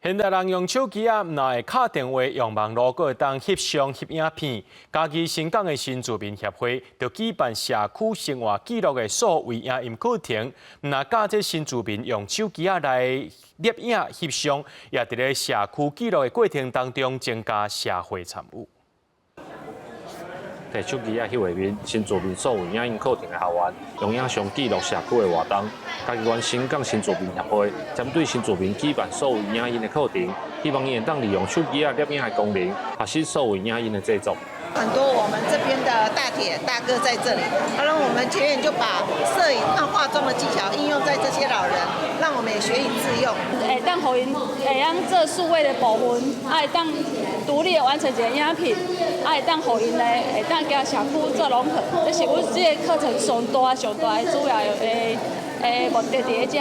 現代人用手機仔，毋但會敲電話、用網路，閣會當翕相、翕影片。嘉義伸港的新住民協會就舉辦社區生活記錄的數位影音課程，毋但教這新住民用手機仔來攝影、翕相，也佇咧社區記錄的過程當中增加社會參與。提手機仔翕畫面，新住民數位影音課程的學員用影像記錄社區的活動。嘉義縣伸港新住民協會針對新住民舉辦數位影音的課程，希望𪜶會當利用手機仔攝影的功能，學習數位影音的製作。很多我們這邊的大鐵大哥在這裡，然後我們學員就把攝影和化妝的技巧應用在這些老人，讓我們也學以致用。會當予𪜶會曉做數位的部分，啊會當獨立的完成一個影片，啊會當予𪜶咧會當佮社區做融合，這是阮這個課程上大上大的主要的的目的佇咧遮。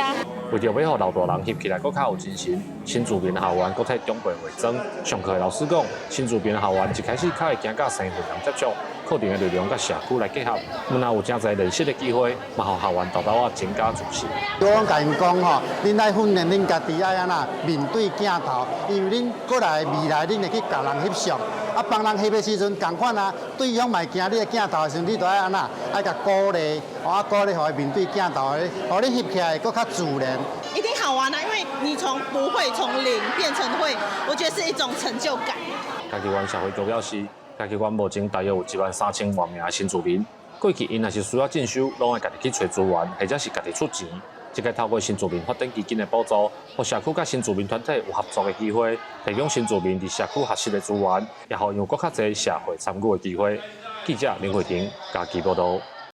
為著欲予老大人翕起來閣較有精神，新住民學員閣替長輩化妝。上課的老師講，新住民學員一開始較會驚佮生份人接觸，課程的內容佮社區來結合，毋但有誠濟練習的機會，嘛予學員沓沓仔增加自信。我攏共𪜶講吼，恁愛訓練恁家己愛按怎面對鏡頭，因為恁過來未來恁會去共人翕相，啊幫人翕的時陣仝款啊，對方嘛會驚你的鏡頭的時陣，你就愛按怎，愛共鼓勵，啊鼓勵予伊面對鏡頭的，予你翕起來會閣較自然。一定好玩啊，因為你從不會從零變成會，我覺得是一種成就感。嘉義縣社會局表示，嘉義縣目前大約有1萬3千外名新住民，過去𪜶若是需要進修，攏愛家己去揣資源，或者是家己出錢。這個透過新住民發展基金的補助，予社區佮新住民團體有合作的機會，提供新住民佇社區學習的資源，也予𪜶有閣較濟社會參與的機會。記者林慧婷嘉義報道。